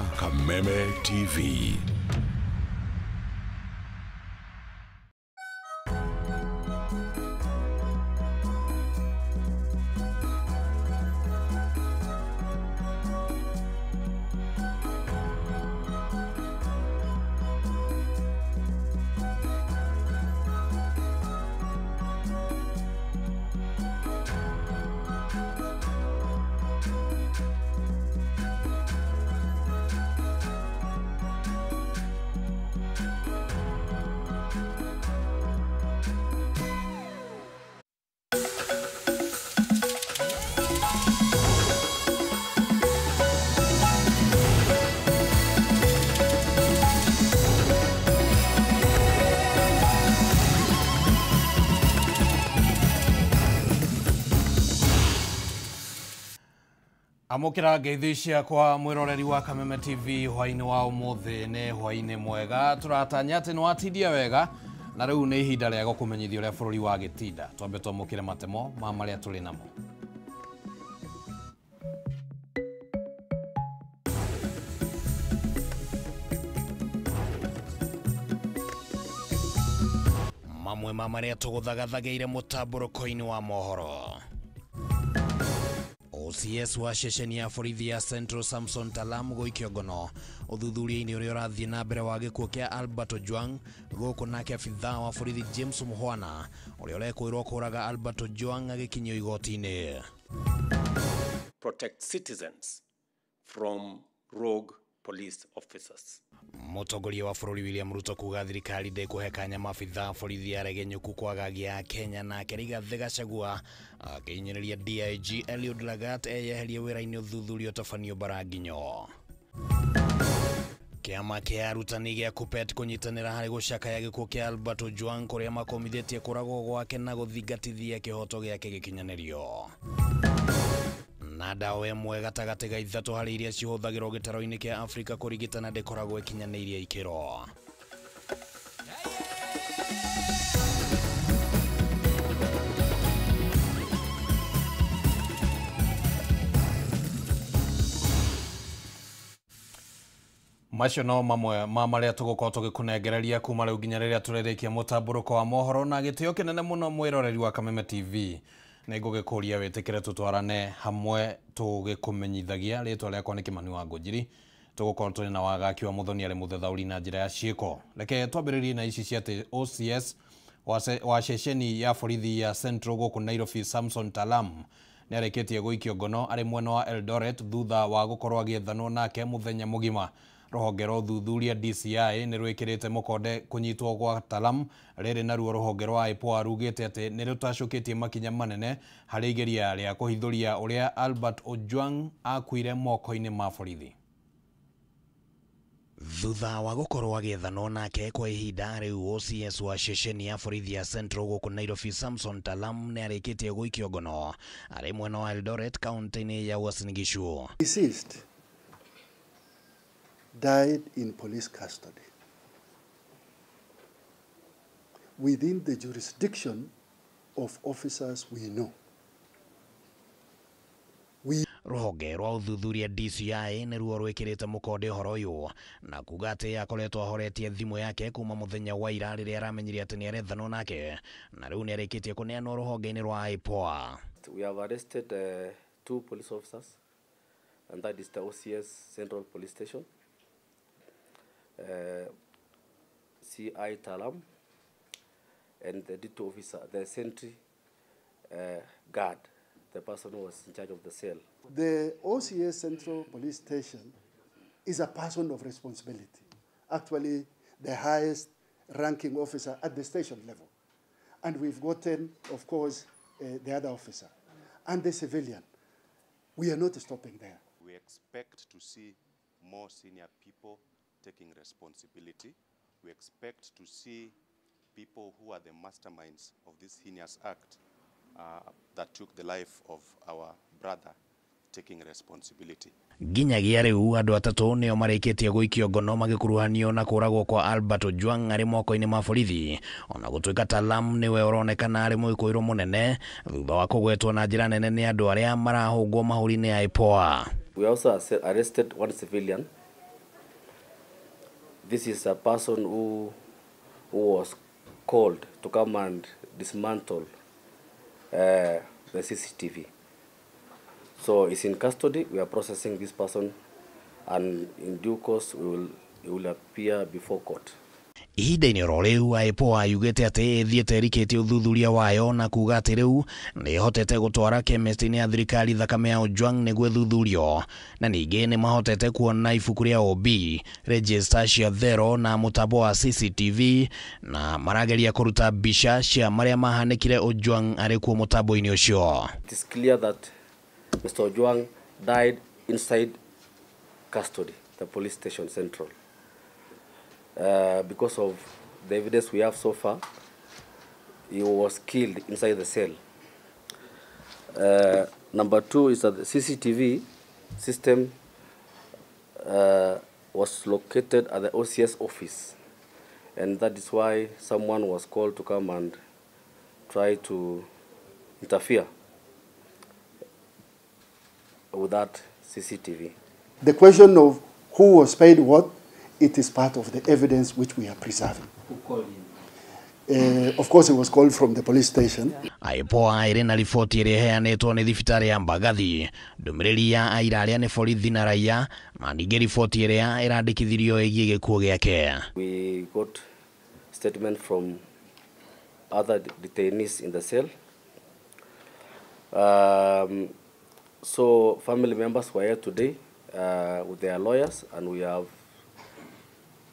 Ũrerorera Kameme TV. Amũkĩra ngeithi ciakwa mwĩroreri wa Kameme TV hwainĩ wa ũmũthĩ nĩ hwainĩ mwega tũratanya atĩ nĩ watindia wega na rĩu nĩ ihinda rĩa gũkũmenyithia ũrĩa bũrũri wa gĩtinda twambe twamũkĩre matemo ma marĩa tũrĩ namo. Mamwe ma marĩa tũgũthagathagĩire mũtambũrũko-inĩ wa mohoro. OCS wa ceceni ya borithi ya Central Samson Talam gũikio ngono ũthuthuria-inĩ ũrĩa ũrathiĩ na mbere wa gĩkuũ kĩa Albert Ojwang gũkũ nake abithaa wa borithi James Muhwana ũrĩa ũrekũĩrwo kũraga Albert Ojwang agĩkinyio igoti-inĩ. Protect citizens from rogue police officers. Mũtongoria wa bũrũri William Ruto kuga thirikari ndĩkũhe kanya maabithaa borithi aregenyũku kwagagia Kenya nake Rigathĩ Gachagua akĩhinyĩrĩria DIG Eliud Lagat eyeherie wĩra-inĩ ũthuthuria ũtabanio Mbaranginyo. Kĩama kĩa arutani gĩa KUPPET kũnyitanĩra harĩ gũcakaya gĩkuũ kĩa Albert Ojwang kũrĩa makomithĩtie kũragwo gwake na gũthingatithia kĩhoto gĩake gĩkinyanĩrio. Na ndawa ĩmwe gatagatĩ ga ithatũ harĩ iria cihũthagĩrwo gĩtaro-inĩ kĩa Afrika kũrigitana ndĩkoragwo ĩkinyanĩirie ikĩro. Macio no mamwe ma marĩa tũgũkorwo tũgĩkũnengereria kuma rĩu nginya rĩrĩa tũrĩrĩkia mũtambũrũko wa mohoro na gĩtĩo kĩnene mũno mwĩroreri wa Kameme TV. Nĩngũgĩkũria wĩtĩkĩre tũtwarane hamwe tũgĩkũmenyithagia rĩtwa rĩakwa nĩ Kĩmani wa Ngũnjiri tũgũkorwo tũrĩ na wagaki wa Mũthoni arĩ mũthethaũri na njĩra ya ciĩko. Reke twambĩrĩrie na ici cia atĩ OCS wa ceceni ya borithi ya Central gũkũ Nairobi Samson Talam nĩarĩkĩtie gũikio ngono arĩ mwena wa Eldoret thutha wa gũkorwo agĩethanwo nake mũthenya mũgima. Rũhonge rwa ũthuthuria DCI nĩ rwĩkĩrĩte mũkonde kũnyitwo gwa Talam rĩrĩ naruo rũhonge rwa IPOA rugĩte atĩ nĩ rũtacũkĩtie makinya manene harĩ igeria rĩa kũhithũria ũrĩa Albert Ojwang akuire moko-inĩ ma borithi. Thutha wa gũkorwo agĩethanwo nake kwa ihinda rĩu OCS wa ceceni ya borithi ya Central gũkũ Nairobi Samson Talam nĩ arĩkĩtie gũikio ngono arĩ mwena wa Eldoret kaunti-inĩ ya Uasin Gishu. Deceased died in police custody within the jurisdiction of officers we know. Rũhonge rwa ũthuthuria DCI nĩruo rwĩkĩrĩte mũkonde ũhoro ũyũ na kuga atĩ akoretwo ahoretie thimũ yake kuma mũthenya wa ira rĩrĩa aramenyire atĩ nĩarethanwo nake na rĩu nĩarĩkĩtie kũneanwo rũhonge-inĩ rwa IPOA. We have arrested two police officers, and that is the OCS Central Police Station, CI Talam, and the D2 officer, the sentry guard, the person who was in charge of the cell. The OCS Central Police Station is a person of responsibility, actually the highest ranking officer at the station level. And we've gotten, of course, the other officer and the civilian. We are not stopping there. We expect to see more senior people taking responsibility. We expect to see people who are the masterminds of this heinous act that took the life of our brother taking responsibility. Nginyagia riu andu atatu nio marikitie guikio ngono magikuruhanio na kuragwo kwa Albert Ojwang ari moko-ini ma borithi ona gutuika Talam niwe uronekana ari mwikuirwo munene thutha wa kugwetwo na njira nene ni andu aria marahungwo mahuri-ini ya IPOA. We also arrested one civilian This is a person who was called to come and dismantle the CCTV. So he's in custody. We are processing this person, and in due course he will appear before court. Ihinda-inĩ oro rĩu IPOA yugĩte atĩ ĩthiĩte ĩrikĩtie ũthuthuria wayo na kuga atĩ rĩu nĩ ĩhotete gũtwara chemist-inĩ ya thirikari thakame ya Ojwang nĩguo ĩthuthurio, na ningĩ nĩ mahotete kuona ibuku rĩa OB, register cia thero na mũtambo wa CCTV, na marageria kũruta mbica cia marĩa mahanĩkire Ojwang arĩ kuo mũtambo-inĩ ũcio. It is clear that Mr. Ojwang died inside custody, the police station central. Because of the evidence we have so far, he was killed inside the cell. Number two is that the CCTV system was located at the OCS office, and that is why someone was called to come and try to interfere with that CCTV. The question of who was paid what, it is part of the evidence which we are preserving. Who called him? Of course, he was called from the police station. IPOA ĩrĩ na riboti ĩrĩa ĩheanĩtwo nĩ thibitarĩ ya Mbagathi, ndũmĩrĩri ya aira arĩa nĩ borithi na raia, na ningĩ riboti ĩrĩa ĩrandĩkithirio ĩgiĩ gĩkuũ gĩake. We got statement from other detainees in the cell. So family members were here today with their lawyers, and we have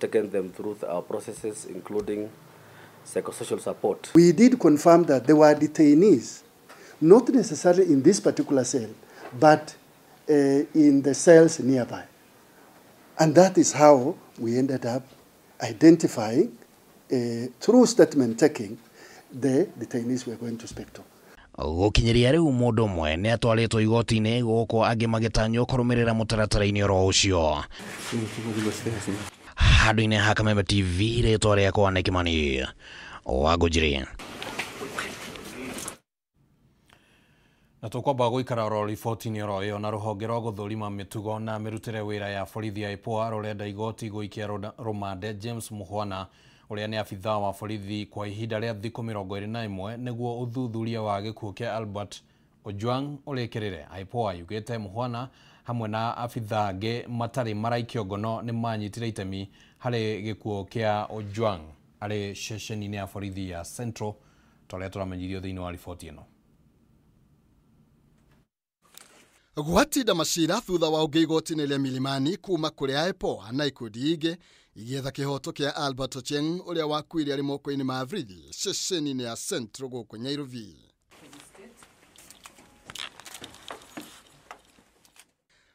taken them through our processes, including psychosocial support. We did confirm that there were detainees, not necessarily in this particular cell, but in the cells nearby. And that is how we ended up identifying, through statement taking, the detainees we are going to speak to. Gũkinyĩria rĩu mũndũ ũmwe nĩ atwarĩtwo igoti-inĩ gũkũ angĩ magĩtanywo kũrũmĩrĩra mũtaratara-inĩ oro ũcio. Handũ-inĩ ha Kameme TV, rĩtwa rĩakwa nĩ Kĩmani wa Ngũnjiri. Na tũkwamba gũikara oro riboti-inĩ oro ĩyo na rũhonge rwa gũthũrima mĩtugo na mĩrutĩre wĩra ya borithi ya IPOA rũrenda igoti gũikia rũmande James Mukhwana ũrĩa nĩ abithaa wa borithi kwa ihinda rĩa thikũ 21 nĩguo ũthuthuria wa gĩkuũ kĩa Albert Ojwang ũrĩkĩrĩre. IPOA yugĩte Mukhwana hamwe na abithaa angĩ matarĩ maraikio ngono nĩ manyitire itemi harĩ gĩkuũ kĩa Ojwang arĩ ceceni-inĩ ya borithi ya Central ta ũrĩa tũramenyithio thĩinĩ wa riboti ĩno. Gwatinda macira thutha wa ũngĩ igoti-inĩ rĩa Milimani kuma kũrĩ IPOA na ikundi ingĩ igĩetha kĩhoto kĩa Albert Ochieng ũrĩa wakuire arĩ moko-inĩ ma borithi ceceni-inĩ ya Central gũkũ Nairobi.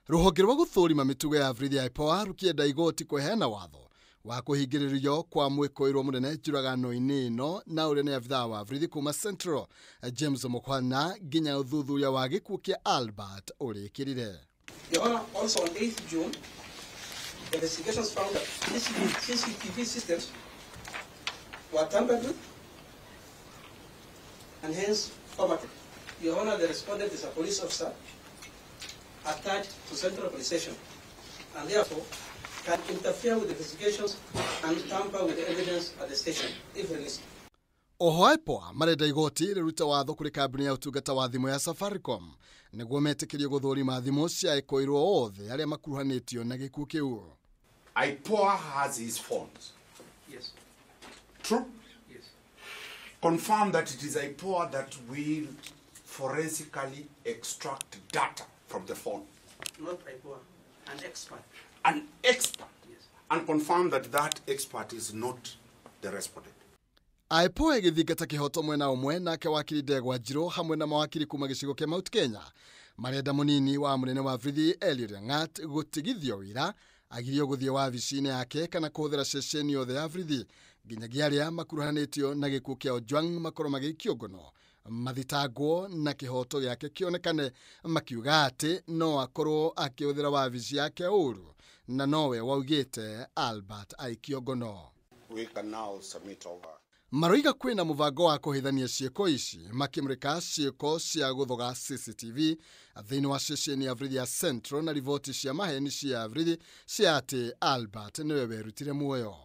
Rũhonge rwa gũthũrima mĩtugo ya borithi ya IPOA rũkĩenda igoti kũheana watho wa kũhingĩrĩrio kwa mwĩkũĩrwo mũnene njũragano-inĩ ĩno na ũrĩa nĩ abithaa wa borithi kuma Central James Mukhwana nginya ũthuthuria wa gĩkuũ kĩa Albert ũrĩkĩrĩre. Your Honor, also on 8th June, the investigations found that CCTV systems were tampered with and hence formatted. Your Honor, the respondent is a police officer attached to Central Police Station and therefore can interfere with the investigations and tamper with the evidence at the station if released. Oho IPOA marenda igoti rĩrute watho kũrĩ kambuni ya ũtungata wa thimũ ya Safaricom nĩguo metĩkĩrio gũthũrima thimũ cia ekũĩrwo othe arĩa makuruhanĩtio na gĩkuũ kĩu. IPOA has his phones. Yes. True? Yes. Confirm that it is IPOA that will forensically extract data from the phone. Not IPOA, an expert. An expert. Yes. And confirm that that expert is not the respondent. IPOA ĩgĩthingata kĩhoto mwena ũmwe nake wakiri Ndegwa Njirũ hamwe na mawakiri kuma gĩcigo kĩa Mount Kenya marenda mũnini wa mũnene wa borithi Eliud Langat gũtigithio wĩra agirio gũthiĩ wabici-inĩ yake kana kũhũthĩra ceceni yothe ya borithi nginyagia arĩa makuruhanĩtio na gĩkuũ kĩa Ojwang makorwo magĩikio ngono mathitangwo na kĩhoto gĩake kĩonekane makiuga atĩ no akorwo akĩhũthĩra wabici yake ũru na nowe waugĩte Albert aikio ngono. We can now submit over. Maroiga kwĩna mũbango wa kũhithania ciĩko ici makĩmũrĩka ciĩko cia gũthoga CCTV thĩinĩ wa ceceni ya borithi ya Central na riboti cia maheni cia borithi cia atĩ Albert nĩwe werutire muoyo.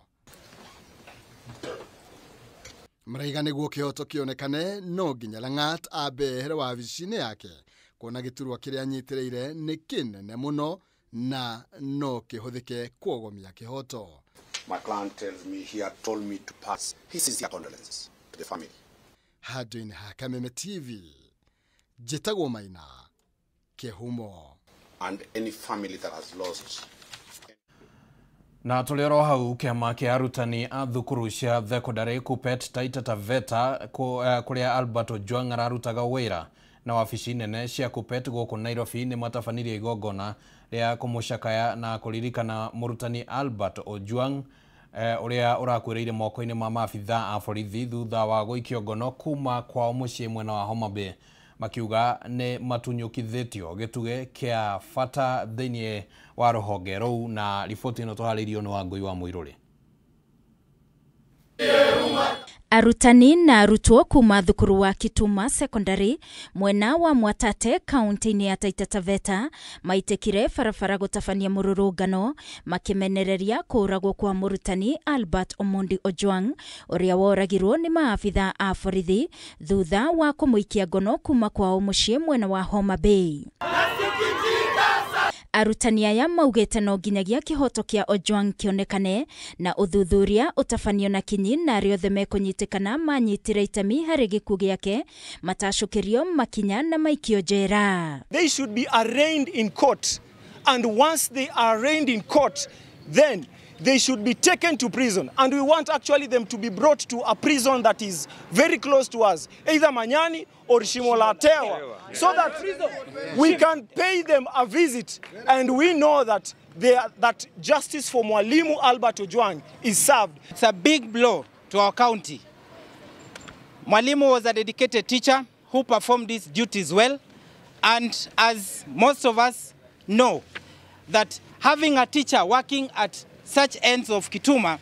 Maraiga nĩguo kĩhoto kĩonekane no nginya Lang'at ambe ehere wabici-inĩ yake kuona gĩturwa kĩrĩa anyitĩrĩire nĩ kĩnene mũno na no kĩhũthĩke kuogomia kĩhoto. My client tells me he had told me to pass his sincere condolences to the family. Handũ-inĩ ha Kameme TV, njĩtagwo Maina Kĩhumo. And any family that has lost. Na tũrĩ oro hau kĩama kĩa arutani a thukuru cia thekondarĩ KUPPET Taita Taveta kũrĩa Albert Ojwang ararutaga wĩra na wabici nene cia KUPPET gũkũ Nairobi nĩ matabanirie igongona rĩa kũmũcakaya na kũririkana mũrutani Albert Ojwang ũrĩa ũrakuĩrĩire moko-inĩ ma maabitha a borithi thutha wa gũikio ngono kuma kwao mũciĩ mwena wa Homa Bay, makiuga nĩ matunyũkithĩtio gĩtugĩ kĩa bata thĩinĩ wa rũhonge rũu. Na riboti ĩno tũharĩirio nĩ Wangũi wa Mũirũrĩ. Arutani na arutwo kuma thukuru wa Kituma Secondary mwena wa Mwatate kaunti-inĩ ya Taita Taveta maitikire barabara gũtabania mũrũrũngano makĩmenereria kũũragwo kwa mũrutani Albert Omondi Ojwang ũrĩa woragirwo nĩ maabitha a borithi thutha wa kũmũikia ngono kuma kwao mũciĩ mwena wa Homa Bay. Arutani aya maugĩte no nginyagia kĩhoto kĩa Ojwang kĩonekane na ũthuthuria ũtabanio na kinyi na arĩa othe mekũnyitĩkana manyitire itemi harĩ gĩkuũ gĩake matacũkĩrio makinya na maikio njera. They should be arraigned in court, and once they are arraigned in court, then they should be taken to prison, and we want actually them to be brought to a prison that is very close to us, either Manyani or Shimolatewa, so that we can pay them a visit and we know that that justice for Mwalimu Albert Ojwang is served. It's a big blow to our county. Mwalimu was a dedicated teacher who performed his duties well, and as most of us know, that having a teacher working at such ends of Kituma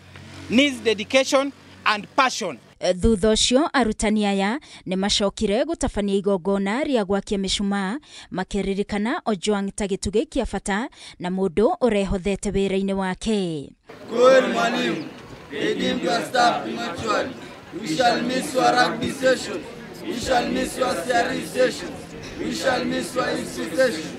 needs dedication and passion. Thutha ũcio arutani aya nĩ macokire gũtabania igongona rĩa gwakia mĩcumaa makĩririkana Ojwang ta gĩtugĩ kĩa bata na mũndũ ũrehothete wĩra-inĩ wake. Kweli mwalimu, they deemed your staff prematurely. We shall miss your rugby sessions. We shall miss your CRE sessions. We shall miss your history sessions.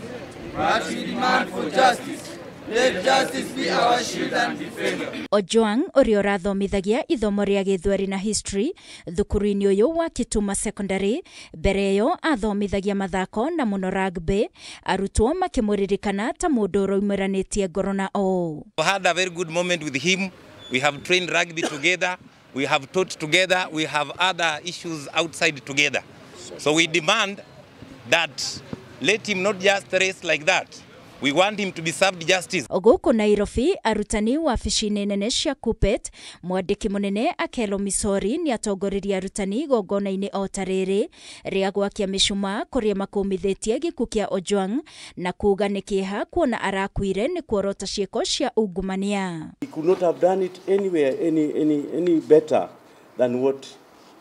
But we demand for justice. Let justice be our shield and defender. Ojwang ũrĩa ũrathomithagia ithomo rĩa gĩthweri na history thukuru-inĩ ũyũ wa Kituma Secondary, mbere ĩyo athomithagia mathako na mũno rugby, arutwo makĩmũririkana ta mũndũ ũraumĩranĩtie ngoro na o. We had a very good moment with him. We have trained rugby together. We have taught together. We have other issues outside together. So we demand that let him not just race like that. We want him to be served justice. Gũkũ Nairobi, arutani wabici-inĩ nene cia KUPPET, mwandĩki mũnene Akelo Misori nĩ atongoririe arutani igongona-inĩ o ta rĩrĩ rĩa gwakia mĩcumaa kũrĩa makũmithĩtie gĩkuũ kĩa Ojwang na kuuga nĩ kĩeha kuona arakuire nĩ kuorota ciĩko cia ungumania. He could not have done it anywhere any better than what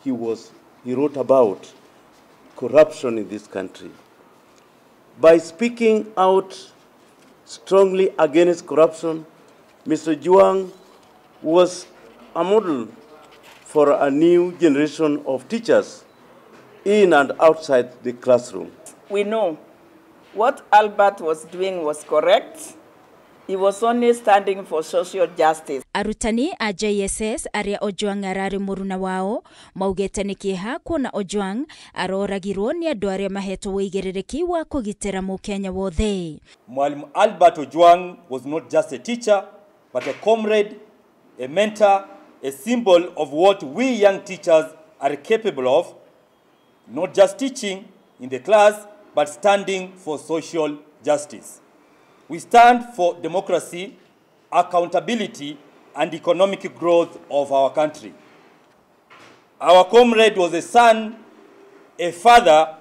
he wrote about corruption in this country. By speaking out strongly against corruption, Mr. Ojwang was a model for a new generation of teachers in and outside the classroom. We know what Albert was doing was correct. He was only standing for social justice. Arutani a JSS arĩa Ojwang ararĩ mũruna wao maugĩte nĩ kĩeha kuona Ojwang aroragirwo nĩ andũ arĩa mahetwo ũigĩrĩrĩki wa kũgitĩra mũkenya wothe. Mwalimu Albert Ojwang was not just a teacher but a comrade, a mentor, a symbol of what we young teachers are capable of, not just teaching in the class but standing for social justice. We stand for democracy, accountability, and economic growth of our country. Our comrade was a son, a father,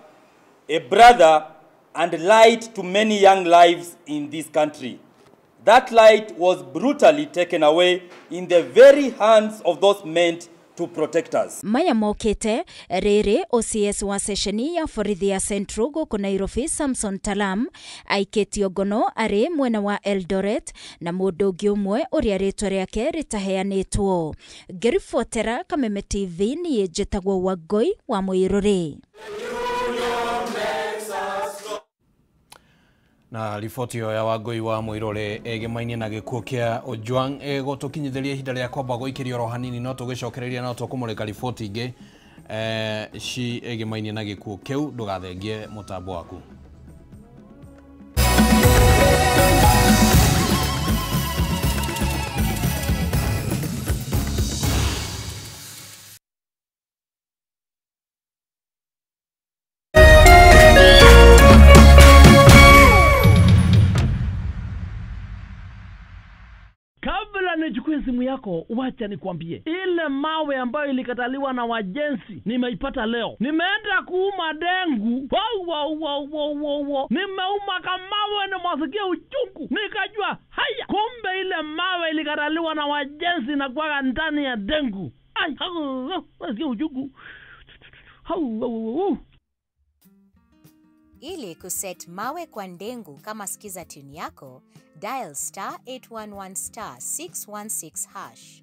a brother, and light to many young lives in this country. That light was brutally taken away in the very hands of those meant to protect us. Maya mokite riri OCS wa sesheni ya borithi ya Central gũkũ Nairobi Samson Talam aikĩtio ngono arĩ mwena wa Eldoret na mũndũ ũngĩ ũmwe ũrĩa rĩtwa rĩake rĩtaheanĩtwo. Ngĩribotera Kameme TV niĩ njĩtagwo Wangũi wa Mũirũrĩ. Na riboti ĩyo ya Wangũi wa Mũirũrĩ ĩgĩmainie na gĩkuũ kĩa Ojwang ĩgũtũkinyithĩria ihinda rĩa kwamba gũikĩrio oro hanini, no tũgĩcokereria no tũkũmũrĩka riboti ingĩ ci ĩgĩmainie na gĩkuũ kĩu. Ndũgathengie mũtambo waku. Nichukue simu yako, wacha nikwambie. Ile mawe ambayo ilikataliwa na wajenzi nimeipata leo. Nimeenda kuuma dengu. Wow wow wow wow wow wow. Nimeuma kamawe na masikia uchungu. Nikajua haya, kumbe ile mawe ilikataliwa na wajenzi na kuwaga ndani ya dengu. Ai, masikia uchungu. Hau hau hau. Ili kuset mawe kwa ndengu kama skiza tune yako, dial star 811 star 616 hash.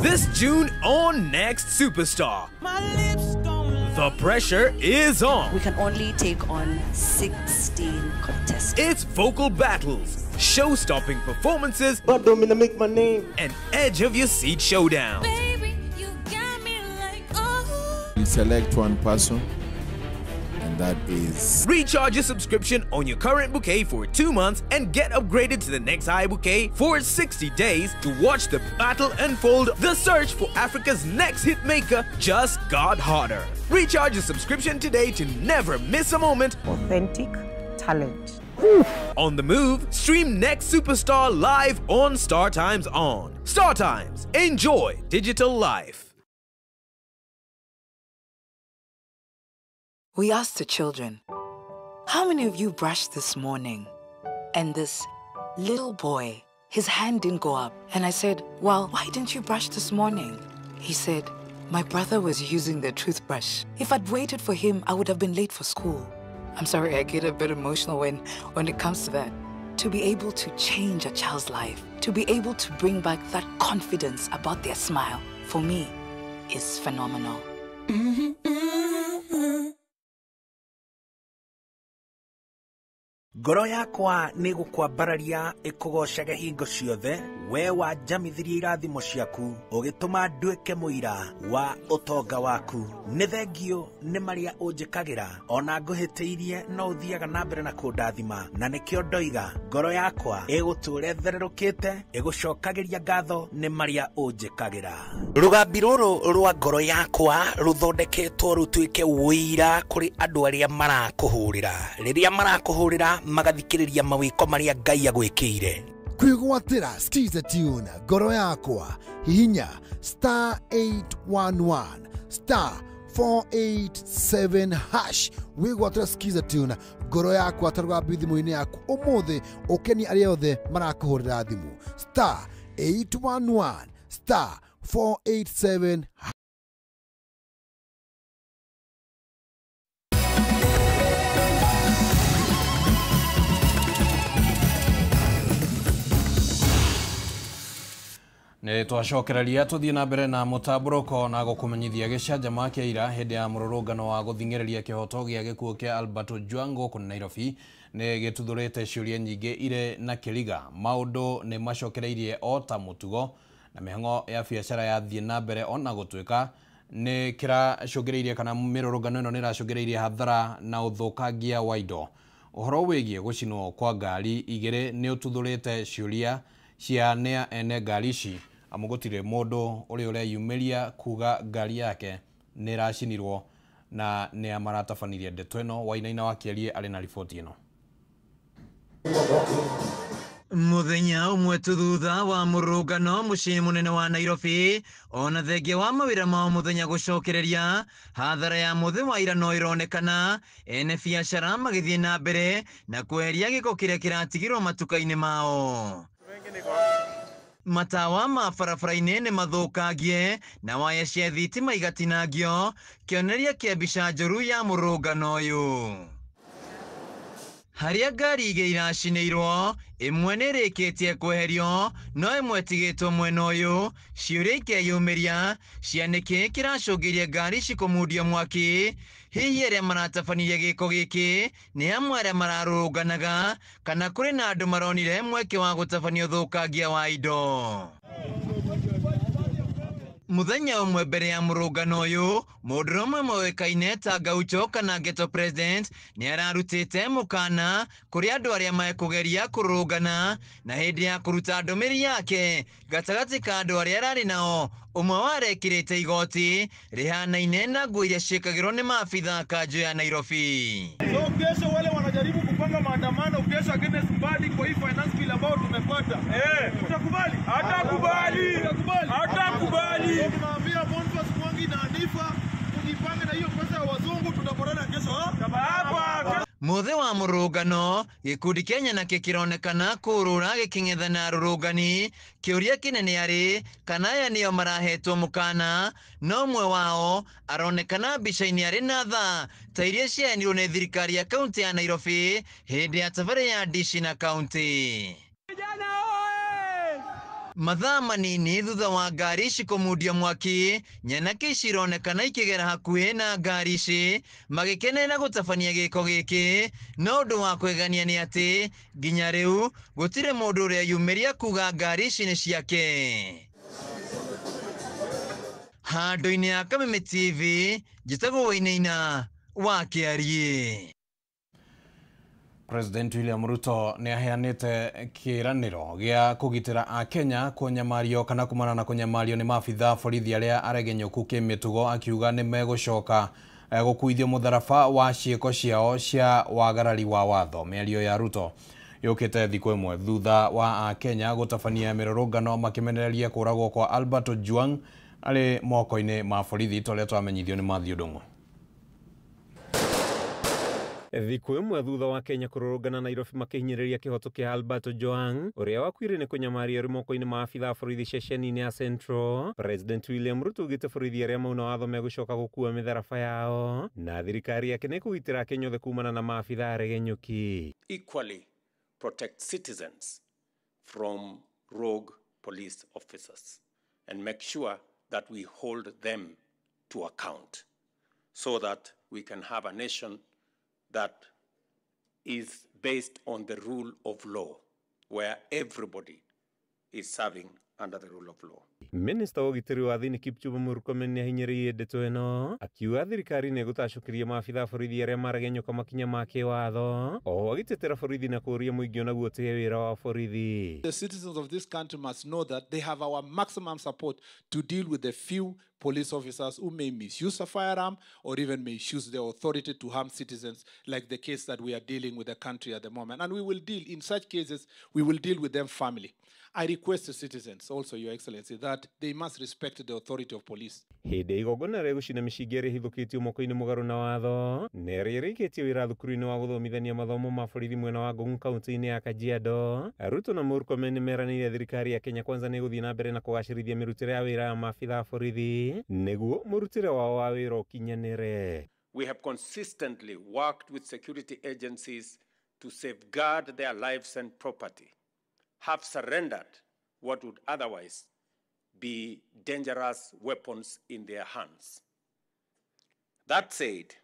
This June on Next Superstar, the pressure is on. We can only take on 16 contestants. It's vocal battles, show-stopping performances, but don't mean to make my name, and edge of your seat showdown. Baby, you got me like, oh. You select one person, and that is... Recharge your subscription on your current bouquet for 2 months and get upgraded to the next high bouquet for 60 days to watch the battle unfold. The search for Africa's next hitmaker just got hotter. Recharge your subscription today to never miss a moment. Authentic talent. On the move, stream Next Superstar live on Star Times On. Star Times, enjoy digital life. We asked the children, how many of you brushed this morning? And this little boy, his hand didn't go up. And I said, well, why didn't you brush this morning? He said, my brother was using the toothbrush. If I'd waited for him, I would have been late for school. I'm sorry, I get a bit emotional when it comes to that. To be able to change a child's life, to be able to bring back that confidence about their smile, for me, is phenomenal. Ngoro yakwa nĩ gũkwambararia ĩkũgocaga hingo ciothe, we wanjamithirie irathimo ciaku, ũgĩtũma nduĩke mũira wa ũtonga waku. Nĩ thengio nĩ marĩa ũnjĩkagĩra, ona ngũhĩtĩirie no ũthiaga na mbere na kũndathima, na nĩkĩo ndoiga ngoro yakwa ĩgũtũũra ĩthererũkĩte, ĩgũcokagĩria ngatho nĩ marĩa ũnjĩkagĩra. Rũgambi rũrũ rwa ngoro yakwa rũthondeketwo rũtuĩke ũira kũrĩ andũ arĩa marakũhũrĩra. Rĩrĩa marakũhũrĩra magathikĩrĩria mawĩko marĩa Ngai agwĩkĩire. Kwĩgwatĩra Skiza Tune ngoro yakwa, hihinya star 811 star 487 hash wĩgwatĩra Skiza Tune ngoro yakwa ta rũgambi thimũ-inĩ yaku ũmũthĩ, ũkenie arĩa othe marakũhũrĩra thimũ star 811 star 487. Nĩ twacokereria tũthiĩ na mbere na mũtambũrũko na gũkũmenyithia gĩcanjama kĩa ira hĩndĩ ya mũrũrũngano wa gũthing'ĩrĩria kĩhoto gĩa gĩkuũ kĩa Albert Ojwang gũkũ Nairobi nĩ gĩtuthũrĩte ciũria nyingĩ irĩ na kĩriga. Maũndũ nĩ macokereirie o ta mũtugo na mĩhang'o ya biacara yathiĩ na mbere ona gũtuĩka nĩ kĩracũngĩrĩirie kana mĩrũrũngano ĩno nĩ ĩracũngĩrĩirie hathara na ũthũkangia wa indo. Ũhoro wĩgiĩ gũcinwo kwa ngari igĩrĩ nĩ ũtuthũrĩte ciũria cia nĩa ene ngari ici, amu gũtirĩ mũndũ ũrĩa ũreyumĩria kuga ngari yake nĩ ĩracinirwo na nĩa maratabanirie ndeto ĩno. Wainaina wa Kĩarie arĩ na riboti ĩno. Muthenya ũmwe tu thutha wa mũrũngano mũciĩ mũnene wa Nairobi, ona thengia wa mawĩra ma mũthenya gũcokereria hathara ya mũthĩ wa ira no ĩronekana, ene biacara magĩthiĩ na mbere na kweheria gĩko kĩrĩa kĩratigirwo matuka-inĩ mao. Matawa ma barabara-inĩ nĩ mathũkangie na waya cia thitima igatinangio, kĩonereria kĩa mbica njũru ya mũrũngano ũyũ. Harĩa ngari igĩrĩ iracinĩirwo, ĩmwe nĩ ĩrĩkĩtie kweherio no ĩmwe ĩtigĩtwo mwena ũyũ, ciũria ikeyumĩria cia nĩkĩ kĩracũngĩrĩria ngari ici kũmundio mwaki. Hihi arĩa maratabanirie gĩko gĩkĩ nĩ amwe arĩa mararũrũnganaga kana kũrĩ na andũ maronire mweke wa gũtabania ũthũkangia wa indo. Muthenya ũmwe mbere ya mũrũngano ũyũ, mũndũrũme moĩkaine ta Gaucho kana Ghetto President nĩ ararutĩte mũkana kũrĩ andũ arĩa mekũgeria kũrũrũngana, na hĩndĩ ya kũruta ndũmĩrĩri yake gatagatĩ ka andũ arĩa ararĩ nao, ũmwe warekĩrĩte igoti rĩhanaine na nguo iria ciĩkagĩrwo nĩ maabitha kanjũ ya Nairobi. So kesho wale wanajaribu kupanga maandamano kesho against Mbadi kwa hii finance bill ambayo tumepata. Utakubali? Hatakubali. Utakubali? Hatakubali. Tunaambia Boniface Mwangi na Anifa tujipange na hiyo pesa ya wazungu, tutapatana kesho hapa. Muthe wa mũrũngano gĩkundi kĩa nyanake kĩronekana kũrũra gĩkĩng'ethana arũrũngani. Kĩũria kĩnene arĩ kana aya nĩo marahetwo mũkana, no ũmwe wao aronekana mbica-inĩ arĩ na thaa ta iria ciaheanirwo nĩ thirikari ya kaunti ya Nairobi hĩndĩ ya tabarĩra ya Dishi na Kaunti. Mathaa manini thutha wa ngari ici kũmundia mwaki, nyanake ici ironekana ikĩgera hakuhĩ na ngari ici magĩkenera gũtabania gĩko gĩkĩ. No ũndũ wa kwegania nĩ atĩ nginya rĩu gũtirĩ mũndũ ũrĩa yumĩria kuga ngari ici nĩ ciake. Handũ-inĩ ya Kameme TV, njĩtagwo Wainaina wa Kĩariĩ. President William Ruto nĩ aheanĩte kĩĩranĩro gĩa kũgitĩra Akenya kũnyamario kana kumana na kũnyamario nĩ maabitha borithi arĩa aregenyũku kĩmĩtugo, akiuga nĩ megũcoka gũkuithio mũtharaba wa ciĩko ciao cia wagarari wa watho. Mĩario ya Ruto yũkĩte thikũ ĩmwe thutha wa Akenya gũtabania mĩrũrũngano makĩmenereria kũragwo kwa Albert Ojwang arĩ moko-inĩ ma borithi, ta ũrĩa twamenyithio nĩ Mathew Ndung'u. Thikũ ĩmwe thutha wa Kenya kũrũrũngana Nairobi makĩhinyĩrĩria kĩhoto kĩa Albert Ojwang ũrĩa wakuire nĩ kũnyamario arĩ moko-inĩ ma abitha a borithi ceceni-inĩ ya Central, President William Ruto augĩte borithi arĩa mauna watho megũcoka gũkua mĩtharaba yao na thirikari yake nĩ kũgitĩra Akenya othe kumana na maabitha aregenyũki. Equally protect citizens from rogue police officers and make sure that we hold them to account so that we can have a nation that is based on the rule of law, where everybody is serving under the rule of law. Minister wa ũgitĩri wa thĩinĩ Kipchumba Murkomen nĩahinyĩrĩirie ndeto ĩno akiuga thirikari nĩĩgũtacũkĩria maabitha a borithi arĩa maregenyũka makinya ma kĩwatho, oho agĩtetera borithi na kũũria mũingĩ onaguo ũtĩe wĩra wa borithi. The citizens of this country must know that they have our maximum support to deal with the few police officers who may misuse a firearm or even may misuse their authority to harm citizens, like the case that we are dealing with the country at the moment. And we will deal, in such cases, we will deal with them firmly. I request the citizens also, Your Excellency, that they must respect the authority of police. Hĩndĩ ya igongona rĩa gũcina mĩcinga ĩrĩa ĩhithũkĩtio moko-inĩ mũgarũ na watho na ĩrĩa ĩrĩkĩtie wĩra thukuru-inĩ wa gũthomithania mathomo ma borithi mwena wa Ngong kaunti-inĩ ya Kajiado, Ruto na Murkomen nĩmeranĩire thirikari ya Kenya Kwanza nĩ ĩgũthiĩ na mbere na kũgacĩrithia mĩrutĩre ya wĩra ya maabitha a borithi nĩguo mũrutĩre wao wa wĩra ũkinyanĩre. We have consistently worked with security agencies to safeguard their lives and property, have surrendered what would otherwise be dangerous weapons in their hands. That said,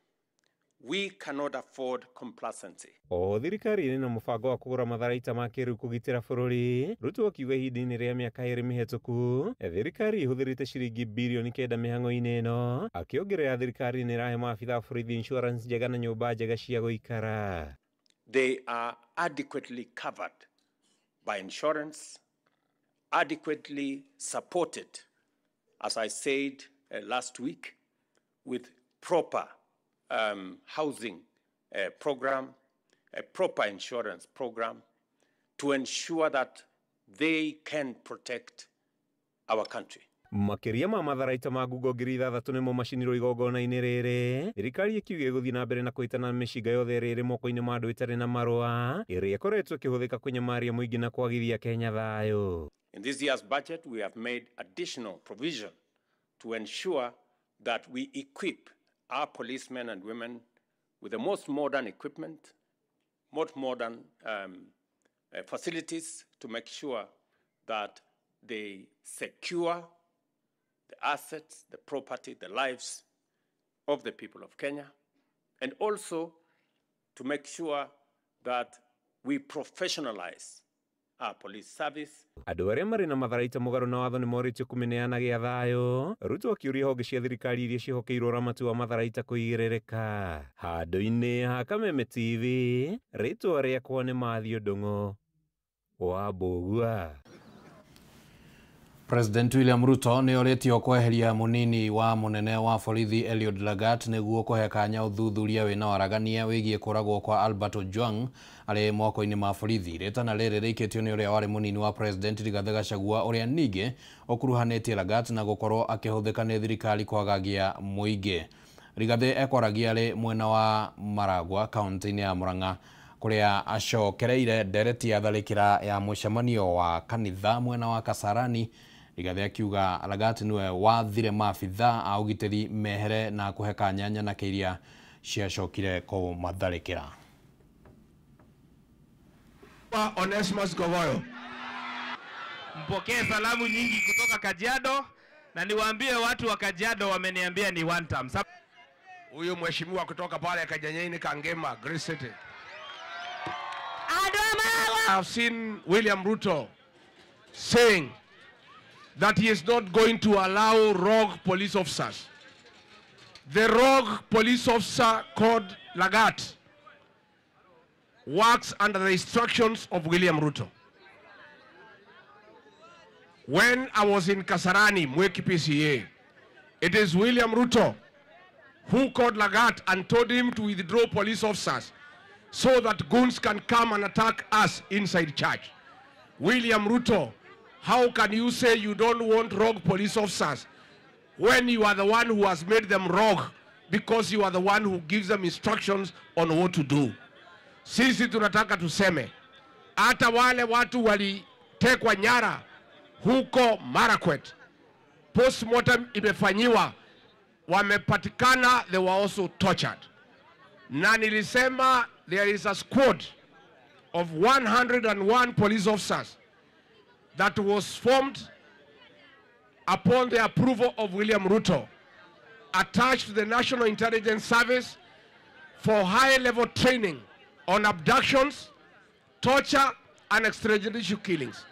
we cannot afford complacency. O thirikari ĩrĩ na mũbango wa kũgũra matharaita ma kĩrĩu kũgitĩra bũrũri, Ruto akiuga ihinda-inĩ rĩa mĩaka 2 mĩhetũku thirikari ĩhũthĩrĩte ciringi birioni 9 mĩhang'o-inĩ ĩno, akĩongerera thirikari nĩ ĩrahe maabitha a borithi insurance njega na nyũmba njega cia gũikara. They are adequately covered by insurance, adequately supported, as I said last week, with proper housing program, a proper insurance program, to ensure that they can protect our country. Makĩria ma matharaita ma ngungo 6,000 nĩmo macinirwo igongona-inĩ rĩrĩ, thirikari ĩkiuga ĩgũthiĩ na mbere na kũhĩtana na mĩcinga yothe ĩrĩa ĩrĩ moko-inĩ ma andũ ĩtarĩ na marũa ĩrĩa ĩkoretwo ĩkĩhũthĩka kũnyamaria mũingĩ na kwagithia Kenya thayũ. In this year's budget, we have made additional provision to ensure that we equip our policemen and women with the most modern equipment, most modern facilities to make sure that they secure the assets, the property, the lives of the people of Kenya, and also to make sure that we professionalize our police service. Andũ arĩa marĩ na matharaita mũgarũ na watho nĩ morĩtio kũmĩneana gĩa thayũ. Ruto akĩũria honge cia thirikari iria ciĩhokeirwo ũramati wa matharaita kũigĩrĩrĩka. Handũ-inĩ ha Kameme TV, rĩtwa rĩakwa nĩ Mathiũ Ndung'u wa Mbũgua. President William Ruto nĩ orĩtio kweheria mũnini wa mũnene wa borithi Eliud Lagat nĩguo kũhe kanya ũthuthuria wĩna waragania wĩgiĩ kũragwo kwa Albert Ojwang arĩ moko-inĩ ma borithi. Rĩtana rĩrĩ rĩikĩtio nĩ ũrĩa warĩ mũnini wa President Rigathi Gachagua ũrĩa ningĩ ũkuruhanĩtie Lagat na gũkorwo akĩhũthĩka nĩ thirikari kwagagia mũingĩ. Rigathi ekwaragia arĩ mwena wa Maragua kaunti-inĩ ya Murang'a kuria acokereire ndereti ya tharĩkĩra ya mũcemanio wa kanitha mwena wa Kasarani. Rigathi akiuga Lagat niwe wathire maabithaa a ũgitĩri mehere na kũhe kanya nyanake iria ciacokire kũmatharĩkĩra. Onesmus Govoyo, mpokee salamu nyingi kutoka Kajiado, na niwaambie watu wa Kajiado wameniambia ni one term. Huyu mheshimiwa kutoka pale Kajanyaini Kangema, Great City. I've seen William Ruto saying that he is not going to allow rogue police officers. The rogue police officer called Lagat works under the instructions of William Ruto. When I was in Kasarani, Mweki PCA, it is William Ruto who called Lagat and told him to withdraw police officers so that goons can come and attack us inside church. William Ruto, how can you say you don't want rogue police officers when you are the one who has made them rogue, because you are the one who gives them instructions on what to do? Sisi tunataka tuseme, hata wale watu walitekwa nyara huko Marakwet, postmortem imefanyiwa, wamepatikana, they were also tortured. Na nilisema there is a squad of 101 police officers that was formed upon the approval of William Ruto, attached to the National Intelligence Service for high-level training on abductions, torture, and extrajudicial killings.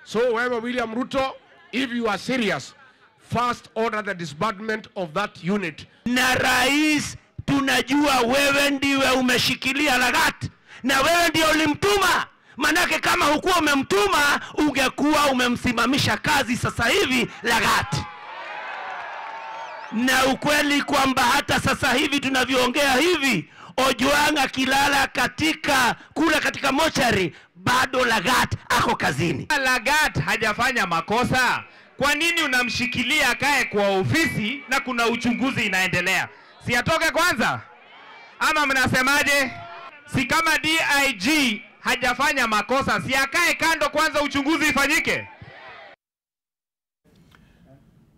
So, whoever William Ruto, if you are serious, first order the disbandment of that unit. Na rais, tunajua wewe ndiwe umeshikilia Lagat na wewe ndio ulimtuma. Manake kama hukuwa umemtuma ungekuwa umemsimamisha kazi sasa hivi Lagat. Na ukweli kwamba hata sasa hivi tunavyoongea hivi, Ojwang akilala katika kula katika mochari, bado Lagat ako kazini. Lagat hajafanya makosa. Kwa nini unamshikilia akae kwa ofisi na kuna uchunguzi inaendelea? Si atoke kwanza? Ama mnasemaje? Si kama DIG hajafanya makosa, si akae kando kwanza uchunguzi ifanyike?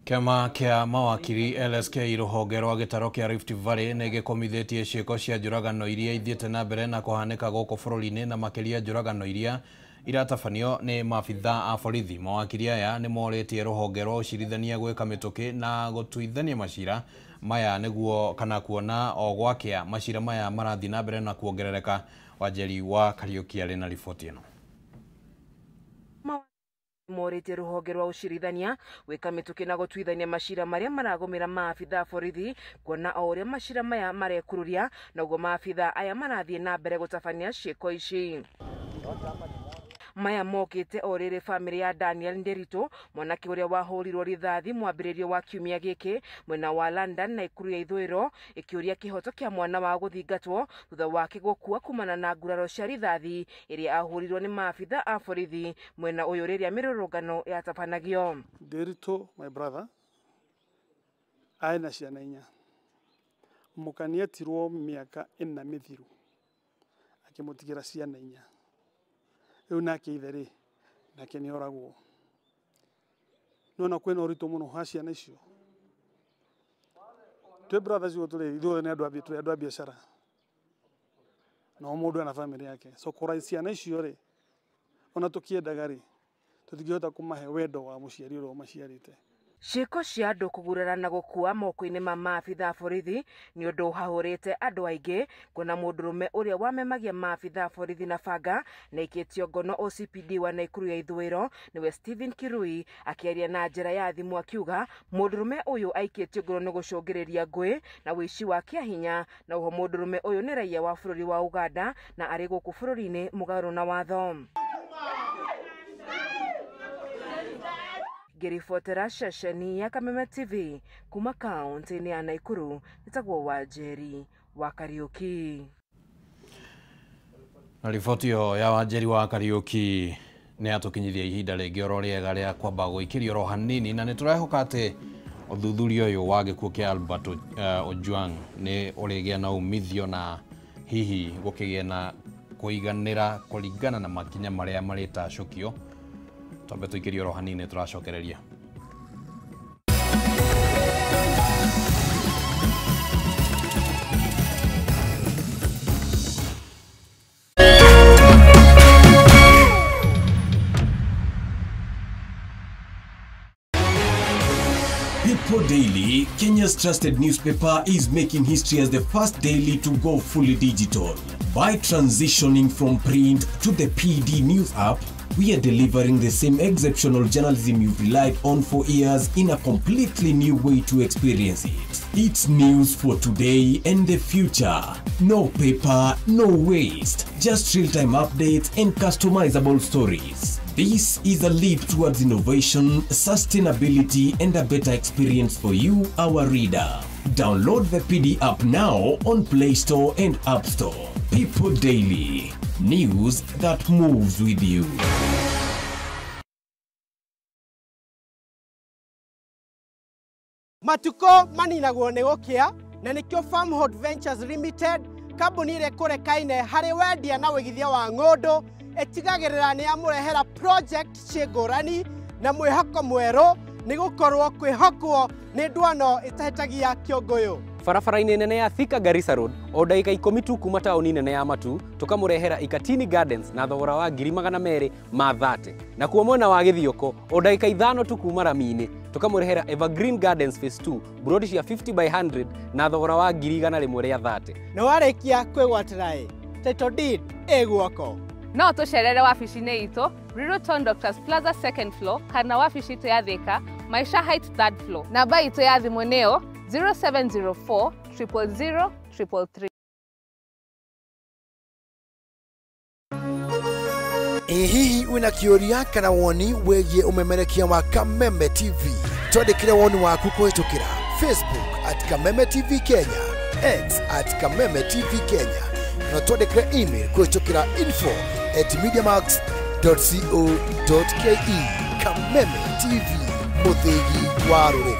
Kĩama kĩa mawakiri LSK rũhonge rwa gĩtaro kĩa Rift Valley nĩ gĩkomithĩtie ciĩko cia njũragano iria ithiĩte na mbere na kũhanĩka gũkũ bũrũri-inĩ na makĩria njũragano iria iratabanio nĩ maabithaa a borithi. Mawakiri aya nĩ morĩtie rũhonge rwa ũcirithania gwĩka mĩtũkĩ na gũtuithania macira maya nĩguo kana kuona o gwakĩa macira maya marathiĩ na mbere na kuongerereka. Wanjeri wa Kariuki arĩ na riboti ĩno. Morĩtie rũhonge rwa ũcirithania gwĩka mĩtũkĩ na gũtuithania macira marĩa maragũmĩra maabithaa borithi, kuona o ũrĩa macira maya marekururia noguo maabithaa aya marathiĩ na mbere gũtabania ciĩko ici. Maya mokĩte o rĩrĩ bamĩrĩ ya Daniel Nderitu, mwanake ũrĩa wahũrirwo rithathi mwambĩrĩrio wa kiumia gĩkĩ mwena wa London na Ikuru ya ithũĩro, ĩkĩũria kĩhoto kĩa mwana wa gũthingatwo thutha wake gũkua kumana na nguraro cia rithathi ĩrĩa ahũrirwo nĩ maabithaa a borithi mwena ũyũ rĩrĩa mĩrũrũngano yatabanagio. Nderitu, my brother, arĩ na ciana inya. Mũka nĩetirwo mĩaka ĩna mĩthiru akĩmũtigĩra ciana inya. Rĩu nake ithe rĩ, nake nĩ oragwo. Nĩwona kwĩna ũritũ mũno wa ciana icio. Twĩ brothers ithuĩ tũrĩ ithuothe nĩ andũ a tũrĩ andũ a biacara. Na o mũndũ ena family yake. So kũraise ciana icio rĩ, ona tũkĩendaga rĩ, tũtingĩhota kũmahe wendo wa mũciari ũrĩa ũmaciarĩte. Ciĩko cia andũ kũgurara na gũkua moko-inĩ ma maabitha a borithi nĩ ũndũ ũhahũrĩte andũ aingĩ kuona mũndũrũme ũrĩa wamemagia maabitha a borithi na banga na aikĩtio ngono OCPD wa Naikuru ya ithũĩro nĩwe Stephen Kirui akĩaria na njĩra ya thimũ akiuga mũndũrũme ũyũ aikĩtio ngono nĩ gũcũngĩrĩria ngũĩ na ũici wa kĩahinya na oho mũndũrũme ũyũ nĩ raia wa bũrũri wa Uganda na arĩ gũkũ bũrũri-inĩ mũgarũ na watho. Ngĩribotera ceceni ya Kameme TV kuma kaunti-inĩ ya Naikuru nĩtagwo Wanjeri wa Kariuki. Na riboti ĩyo ya Wanjeri wa Kariuki nĩ yatũkinyithia ihinda rĩngĩ oro rĩega rĩa kwamba gũikĩrio oro hanini na nĩ tũrehoka atĩ ũthuthuria ũyũ wa gĩkuũ kĩa Albert Ojwang nĩ ũrĩgĩa na umithio na hihi gũkĩgĩa na kũiganĩra kũringana na makinya marĩa marĩtacũkio. Twambe tũikĩrie oro hanini tũracokereria. People Daily, Kenya's trusted newspaper, is making history as the first daily to go fully digital. By transitioning from print to the PD News app, we are delivering the same exceptional journalism you've relied on for years in a completely new way to experience it. It's news for today and the future. No paper, no waste. Just real-time updates and customizable stories. This is a leap towards innovation, sustainability, and a better experience for you, our reader. Download the PD app now on Play Store and App Store. People Daily. News that moves with you. Matuko maninagwo nĩ gũkĩa na nĩkĩo Farmhold Ventures Limited kambuni ĩrĩa ĩkũrekaine harĩ wendia na wĩigithia wa ng'ũndũ ĩtigagĩrĩra nĩ yamũrehera project ciĩ ngũrani na mwĩhoko mwerũ nĩ gũkorwo kwĩhokwo nĩ ndwano ĩtahĩtagia kĩũngũyũ. Barabara-inĩ nene ya Thika Garissa Road o ndagĩka 10 tu kuma taũni nene ya Matu tũkamũrehera Ikatini Gardens na thogora wa 230,000. Nakuo mwena wa Gĩthioko o ndagĩka 5 tu kuma rami-inĩ tũkamũrehera Evergreen Gardens Phase 2 buroti cia 50 by 100 na thogora wa 130,000. Na warĩkia kwĩgwatĩra ĩ title deed ĩ guoko. No tũcerere wabici-inĩ itũ Ruiru Town Doctors Plaza second floor kana wabici itũ ya Thika Maisha Heights third floor. Namba itũ ya thimũ nĩyo 0704 000 333. Ĩ hihi wĩna kĩũria kana woni wĩgiĩ ũmemerekia wa Kameme TV? Twandĩkĩre woni waku kũhĩtũkĩra Facebook at Kameme TV Kenya, X at Kameme TV Kenya, na twandĩkĩre email kũhĩtũkĩra info@mediamax.co.ke. Kameme TV, mũthĩgi wa rũrĩrĩ.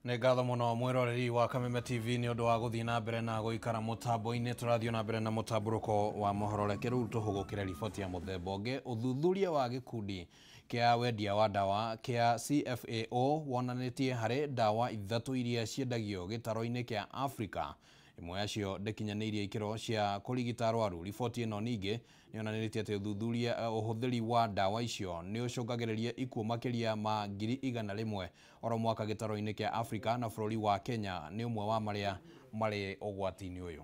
Nĩ ngatho mũno mwĩroreri wa Kameme TV nĩ ũndũ wa gũthiĩ na mbere na gũikara mũtambo-inĩ. Tũrathiĩ na mbere na mũtambũrũko wa mohoro. Reke rĩu tũhũgũkĩre riboti ya mũthemba ũngĩ. Ũthuthuria wa gĩkundi kĩa wendia wa ndawa kĩa CFAO wonanĩtie harĩ ndawa 3 iria ciendagio gĩtaro-inĩ kĩa Afrika, ĩmwe yacio ndĩkinyanĩirie ikĩro cia kũrigita arwaru. Riboti ĩno ningĩ nĩyonanĩtie atĩ ũthuthuria ũhũthĩri wa ndawa icio nĩ ũcũngagĩrĩria ikuũ makĩria ma 100,000 oro mwaka gĩtaro-inĩ kĩa Afrika, na bũrũri wa Kenya nĩ ũmwe wa marĩa marĩ ũgwati-inĩ ũyũ.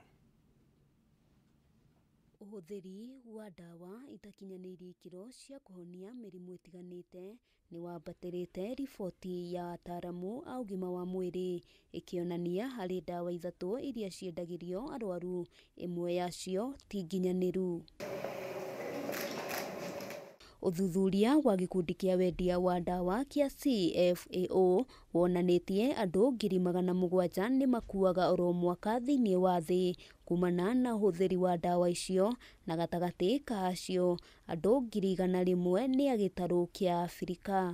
Ũhũthĩri wa ndawa itakinyanĩirie ikĩro cia kũhonia mĩrimũ ĩtiganĩte nĩ wambatĩrĩte riboti ya ataaramu a ũgima wa mwĩrĩ ĩkĩonania harĩ ndawa 3 iria ciendagĩrio arwaru, ĩmwe yacio ti nginyanĩru. Ũthuthuria wa gĩkundi kĩa wendia wa ndawa kĩa CFAO wonanĩtie andũ 700,000 nĩ makuaga oro mwaka thĩinĩ wa thĩ kumana na ũhũthĩri wa ndawa icio, na gatagatĩ ka acio andũ 100,000 nĩ a gĩtarũ kĩa Afrika.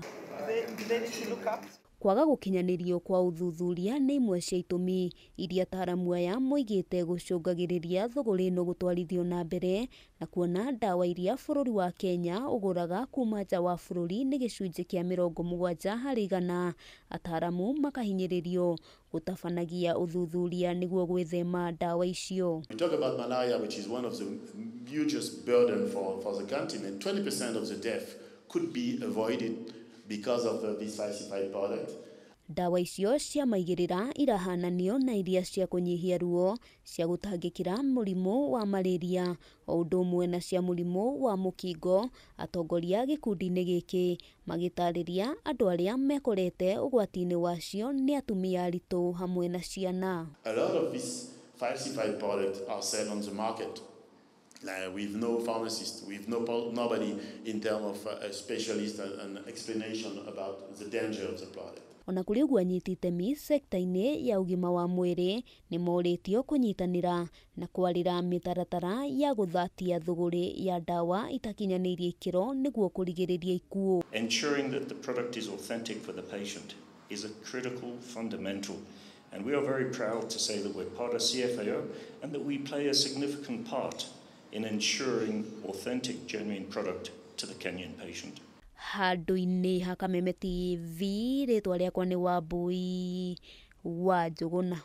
Kwaga gũkinyanĩrio kwa ũthuthuria nĩ imwe cia itũmi iria ataaramu aya moigĩte gũcũngagĩrĩria thũgũrĩ ĩno gũtwarithio na mbere, na kuona ndawa iria bũrũri wa Kenya ũgũraga kuma nja wa bũrũri nĩ gĩcunjĩ kĩa 70%. Ataaramu makahinyĩrĩrio gũtabanagia ũthuthuria nĩguo gwĩthema ndawa icio. We talk about malaria, which is one of the hugest burden for the continent. 20% of the death could be avoided because of this falsified product. Ndawa icio cia maigĩrĩra irahananio na iria cia kũnyihia ruo, cia gũtangĩkĩra mũrimũ wa malaria o ũndũ ũmwe na cia mũrimũ wa mũkingo. Atongoria gĩkundi-inĩ gĩkĩ magĩtarĩria andũ arĩa mekorete ũgwati-inĩ wacio nĩ atumia aritũ hamwe na ciana. A lot of these falsified products are sold on the market. Like, with no pharmacist, with nobody in terms of a specialist and explanation about the danger of the product. Ona kũrĩ ũguo, anyiti itemi sekta-inĩ ya ũgima wa mwĩrĩ nĩ morĩtio kũnyitanĩra na kwarĩra mĩtaratara ya gũthatia thũgũrĩ ya ndawa itakinyanĩirie ikĩro nĩguo kũrigĩrĩria ikuũ. Ensuring that the product is authentic for the patient is a critical fundamental, and we are very proud to say that we're part of CFAO and that we play a significant part in ensuring authentic, genuine product to the Kenyan patient. Handũ-inĩ ha Kameme TV, rĩtwa rĩakwa nĩ Wambui wa Njũgũna.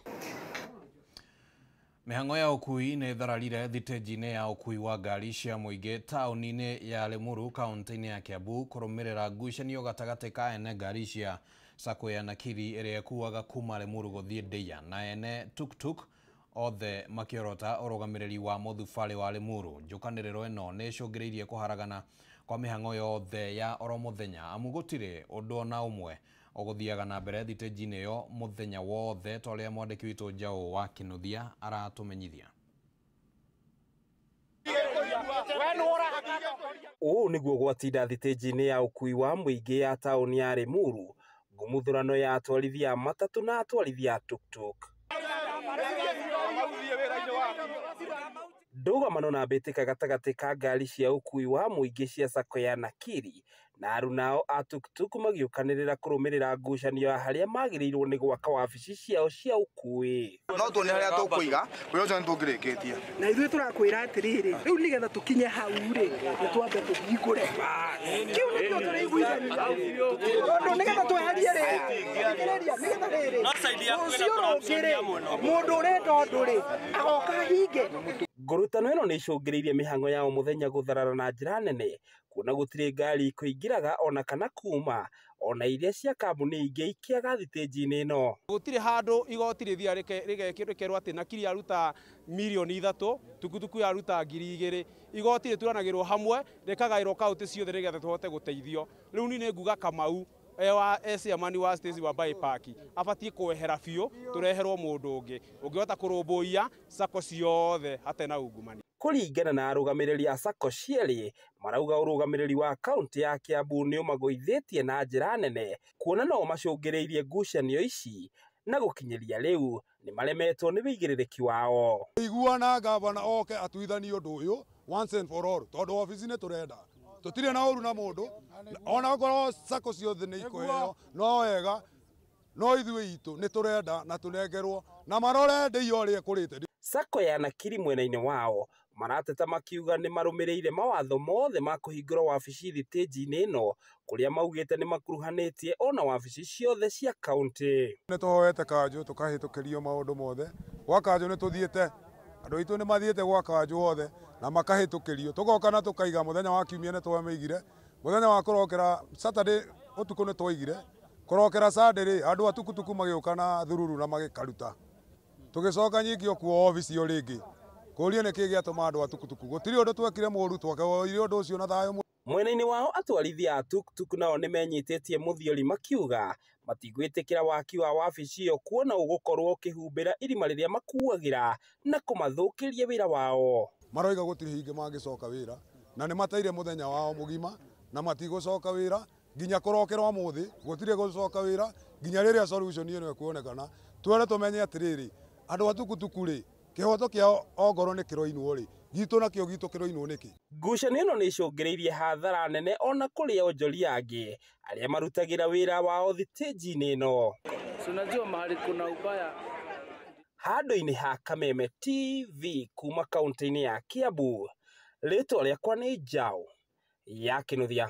Mĩhang'o ya ũkui nĩ ĩthararire thitĩnji-inĩ ya ũkui wa ngari cia mũingĩ taũni-inĩ ya Limuru kaunti-inĩ ya Kiambu kũrũmĩrĩra ngucanio gatagatĩ ka ene ngari cia sacco ya Nakiri ĩrĩa ĩkuaga kuma Limuru gũthiĩ Ndeia na ene tuktuk, othe makĩorota ũrũgamĩrĩri wa mũthubarĩ wa Limuru. Njũkanĩrĩro ĩno nĩ ĩcũngĩrĩirie kũharagana kwa mĩhang'o yothe ya oro mũthenya, amu gũtirĩ ũndũ ona ũmwe ũgũthiaga na mbere thitĩnji-inĩ ĩyo mũthenya wothe, ta ũrĩa mwandĩki witũ Njaũ wa Kĩnuthia aratũmenyithia. Ũũ nĩguo gwatinda thitĩnji-inĩ ya ũkui wa mũingĩ ya taũni ya Limuru, ngumuthurano ya atwarithia a matatũ na atwarithia a tuktuk. Ndũgamano na mbĩtĩka gatagatĩ ka ngari cia ũkui wa mũingĩ cia sacco ya Nakiri na arunao a tuktuk magĩũkanĩrĩra kũrũmĩrĩra ngucanio ya harĩa magĩrĩirwo nĩ gwaka wabici ciao cia ũkui. No tuone harĩa tũkũiga wĩra ũcio nĩ tũngĩrĩkĩtie. Na ithuĩ tũrakwĩra atĩrĩrĩ, rĩu nĩgetha tũkinye hau rĩ, nĩ twambe tũhingũre. Kĩu nĩkĩo tũrĩiguithania, tondũ nĩgetha tweherie rĩrĩ, thikĩrĩria, nĩgetha rĩrĩ rũciũ rũngĩ rĩ, mũndũ ũrenda ũndũ rĩ, agoka ahinge. Ngurutano ĩno nĩ ĩcũngĩrĩirie mĩhang'o ya o mũthenya gũtharara na njĩra nene, kuona gũtirĩ ngari kũingĩraga ona kana kuma, ona iria cia kambuni ingĩ ikĩaga thitĩnji-inĩ ĩno. Gũtirĩ handũ igoti rĩthiaga rĩkerwo atĩ Nakiri yaruta 3 million, tukutuku yaruta 2,000. Igoti rĩturanagĩrwo hamwe, rĩkagaĩrwo kaũntĩ ciothe nĩgetha tũhote gũteithio. Rĩu niĩ nĩ nguga Kamau wa chairman wa stage wa Bypark abatiĩ kwehera biũ, tũreherwo mũndũ ũngĩ ũngĩhota kũrũmbũiya sacco ciothe hatarĩ na ungumania. Kũringana na arũgamĩrĩri a sacco cierĩ, marauga ũrũgamĩrĩri wa kaũntĩ ya Kiambu nĩ ũmagũithĩtie na njĩra nene, kuona no macũngĩrĩirie ngucanio ici na gũkinyĩria rĩu nĩ maremetwo nĩ wĩigĩrĩrĩki wao. Iguana gavana oke atuithanie ũndũ ũyũ once and for all, tondũ wabici nĩ tũrenda, tũtirĩ na ũru na mũndũ, ona okorwo sacco ciothe nĩ ikũheo no wega, no ithuĩ itũ nĩ tũrenda na tũnengerwo na marore ndĩio ũrĩa ĩkũrĩte. Sacco ya Nakiri mwena-inĩ wao marateta makiuga nĩ marũmĩrĩire mawatho mothe ma kũhingũra wabici thitĩnji-inĩ ĩno, kũrĩa maugĩte nĩ makuruhanĩtie ona wabici ciothe cia kaũntĩ. Nĩ tũhoete kanjũ tũkahĩtũkĩrio maũndũ mothe gwa kanjũ, nĩ tũthiĩte, andũ aitũ nĩ mathiĩte gwa kanjũ othe na makahĩtũkĩrio, tũgoka na tũkaiga mũthenya wa kiumia nĩ twamĩigire, mũthenya wa kũrokera Saturday ũtukũ nĩ twaigire, kũrokera Sunday rĩ, andũ a tukutuku magĩũka na thururu na magĩkaruta, tũgĩcoka nyingĩ okuo obici o rĩngĩ kũria nĩkĩ gĩatũma andũ a tukutuku, gũtirĩ ũndũ twekire mũru, twakĩoire ũndũ ũcio na thayũ. Mwena-inĩ wao atwarithia a tuktuk nao nĩ menyitĩtie mũthiori makiuga matigwĩtĩkĩra waki wa wabici ĩyo, kuona ũgũkorwo ũkĩhumbĩra irima rĩrĩa makuagĩra na kũmathũkĩria wĩra wao. Maroiga gũtirĩ hingo mangĩcoka wĩra na nĩ mateire mũthenya wao mũgima na matigũcoka wĩra nginya kũrokera ũmũthĩ, gũtirĩ gũcoka wĩra nginya rĩrĩa solution ĩno ĩkuonekana. Twere tũmenye atĩrĩrĩ, andũ a tukutuku rĩ, kĩhoto kĩao ongorwo nĩ kĩroinwo rĩ, Gitũ nakĩo gitũ kĩroinwo nĩkĩ? Ngucanio ĩno nĩ ĩcũngĩrĩirie hathara nene ona kũrĩ onjoria angĩ arĩa marutagĩra wĩra wao thitĩnji-inĩ ĩno. Unajua mahali kuna ubaya. Handũ-inĩ ha Kameme TV kuma kaunti-inĩ ya Kiambu, rĩtwa rĩakwa nĩ Njaũ ya Kĩnuthia.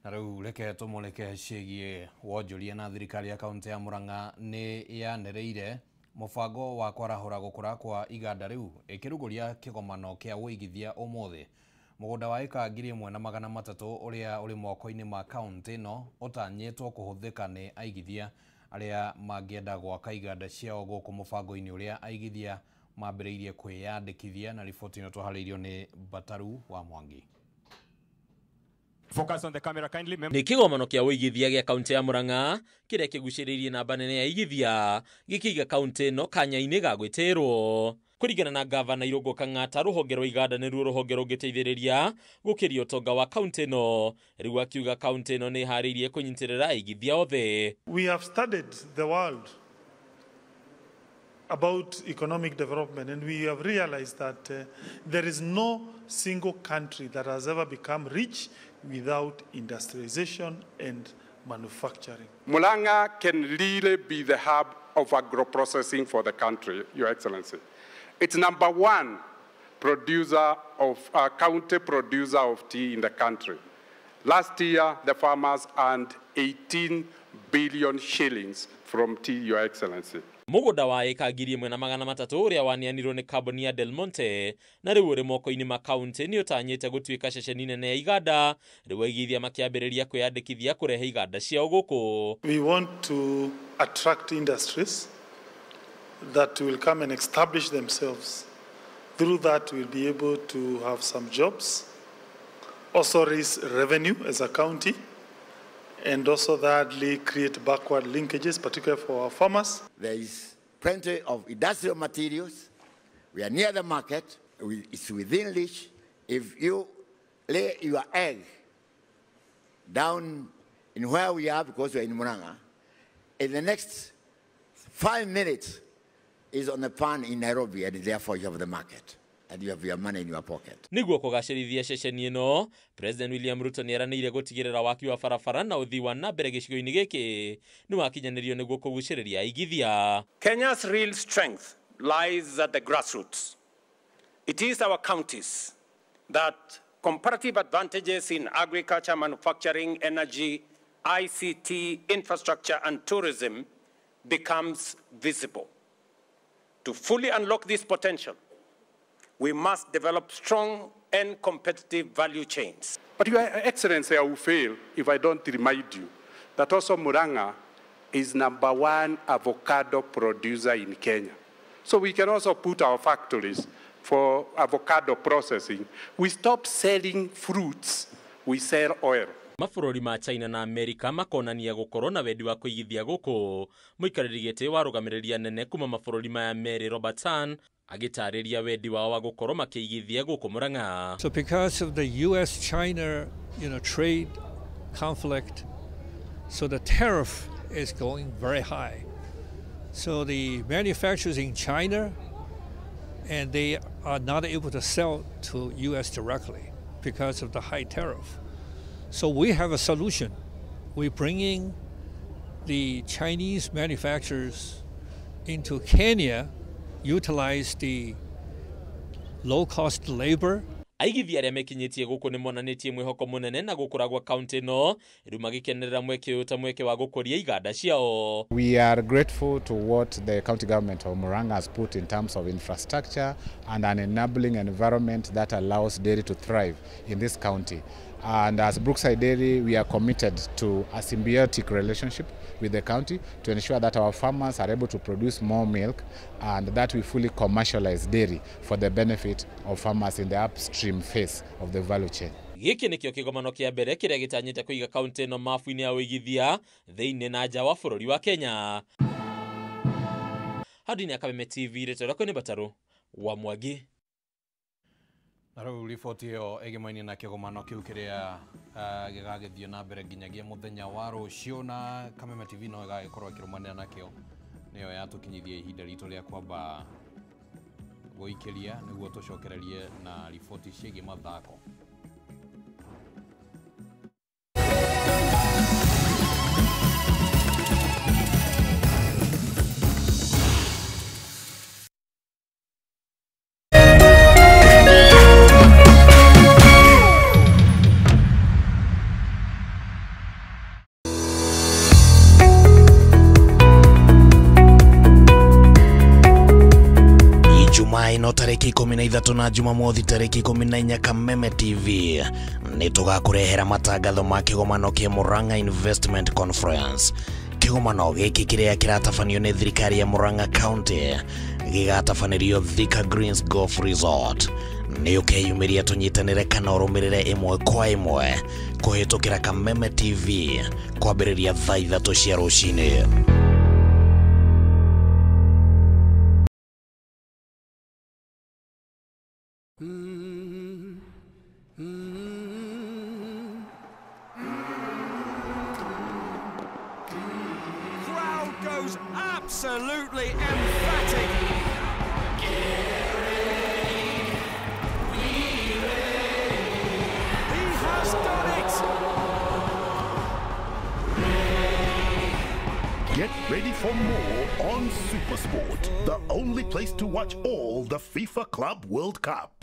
Na rĩu reke tũmũrĩke ciĩgiĩ wonjoria na thirikari ya kaunti ya Murang'a nĩ yanĩrĩire mũbango wa kwarahũra gũkũra kwa iganda rĩu ĩkĩrugũria kĩgomano kĩa ũigithia ũmũthĩ. Mũgũnda wa ĩka 1300 ũrĩa ũrĩ moko-inĩ ma kaunti ĩno ũtanyĩtwo kũhũthĩka nĩ aigithia arĩa mangĩenda gwaka iganda ciao gũkũ mũbango-inĩ ũrĩa aigithia mambĩrĩirie kwĩyandĩkithia. Na riboti ĩno twaharĩirio nĩ Bataru wa Mwangi. Focus on the camera kindly. Nĩ kĩgomano kĩa ũigithia gĩa kaunti ya Murang'a kĩrĩa kĩgucĩrĩirie namba nene ya igithia gĩkĩiga kaunti ĩno kanya-inĩ ga gwĩtĩrwo. Kũringana na gavana Irũngũ Kang'ata, rũhonge rwa iganda nĩruo rũhonge rũngĩteithĩrĩria gũkĩria ũtonga wa kaunti ĩno. Rĩu akiuga kaunti ĩno nĩ ĩharĩirie kũnyitĩrĩra aigithia othe. We have studied the world about economic development, and we have realized that there is no single country that has ever become rich without industrialization and manufacturing. Murang'a can really be the hub of agro-processing for the country, Your Excellency. It's number one producer of county producer of tea in the country. Last year, the farmers earned 18 billion shillings from tea, Your Excellency. Mũgũnda wa ĩka 1300 ũrĩa waneanirwo nĩ kambuni ya Del Monte na rĩu ũrĩ moko-inĩ ma kaunti nĩ ũtanyĩte gũtuĩka ceceni nene ya iganda. Rĩu aigithia makĩambĩrĩria kwĩyandĩkithia kũrehe iganda ciao gũkũ. We want to attract industries that will come and establish themselves. Through that, we'll be able to have some jobs, also raise revenue as a county, and also thirdly, create backward linkages, particularly for our farmers. There is plenty of industrial materials. We are near the market. It's within reach. If you lay your egg down in where we are, because we are in Murang'a, in the next 5 minutes is on the pan in Nairobi, and therefore you have the market and you have your money in your pocket. Nĩguo kũgacĩrithia ceceni ĩno, President William Ruto nĩeranĩire gũtigĩrĩra waki wa barabara na ũthii wa na mbere gĩcigo-inĩ gĩkĩ nĩ wakinyanĩrio nĩguo kũgucĩrĩria aigithia. Kenya's real strength lies at the grassroots. It is our counties that comparative advantages in agriculture, manufacturing, energy, ICT, infrastructure, and tourism becomes visible. To fully unlock this potential, we must develop strong and competitive value chains. But Your Excellency, I will fail if I don't remind you that also Murang'a is number one avocado producer in Kenya. So we can also put our factories for avocado processing. We stop selling fruits, we sell oil. Mabũrũri ma China na Amerika makonania gũkorwo na wendi wa kũigithia gũkũ. Mũikarĩri gĩtĩ wa arũgamĩrĩri anene kuma mabũrũri maya merĩ Robert Tan agĩtarĩria wendi wao wa gũkorwo makĩigithia gũkũ Murang'a. So because of the US-China, trade conflict, so the tariff is going very high. So the manufacturers in China, and they are not able to sell to US directly because of the high tariff. So we have a solution. We're bringing the Chinese manufacturers into Kenya, utilize the low-cost labor. Aigithia arĩa mekinyĩtie gũkũ nĩ monanĩtie mwĩhoko mũnene na gũkũra gwa kaunti ĩno rĩu magĩkenerera mweke ũyũ ta mweke wa gũkũria iganda ciao. We are grateful to what the county government of Murang'a has put in terms of infrastructure and an enabling environment that allows dairy to thrive in this county. And as Brookside Dairy, we are committed to a symbiotic relationship with the county to ensure that our farmers are able to produce more milk and that we fully commercialize dairy for the benefit of farmers in the upstream phase of the value chain. Gĩkĩ nĩkĩo kĩgomano kĩa mbere kĩrĩa gĩtanyĩte kũiga kaunti ĩno mabu-inĩ ya ũigithia thĩinĩ na nja wa bũrũri wa Kenya. Handũ-inĩ ya Kameme TV, rĩtwa rĩakwa nĩ Batarũ wa Mwangi. Na rĩu riboti ĩyo ĩgĩmainie na kĩgomano kĩu kĩrĩa gĩgagĩthiĩ na mbere nginyagia mũthenya wa rũciũ, na Kameme TV no ĩgagĩkorwo ĩkĩrũmanĩra nakĩo. Nĩyo yatũkinyithia ihinda ritũ rĩa kwamba Gũikĩria nĩguo tũcokererie na riboti ciĩgiĩ mathako. Ino tariki 13 na Jumamothi tariki 14 Kameme TV nĩ tũgakũrehera matangatho ma kĩgomano kĩa Murang'a Investment Conference. Kĩgomano gĩkĩ kĩrĩa kĩratabanio nĩ thirikari ya Murang'a County gĩgatabanĩrio Thika Greens Golf Resort. Nĩ ũkeyumĩria tũnyitanĩre kana ũrũmĩrĩre ĩmwe kwa ĩmwe kũhĩtũkĩra Kameme TV kwambĩrĩria thaa 3 cia rũcinĩ. Crowd goes absolutely emphatic. He has done it. Get ready for more on SuperSport, the only place to watch all the FIFA Club World Cup.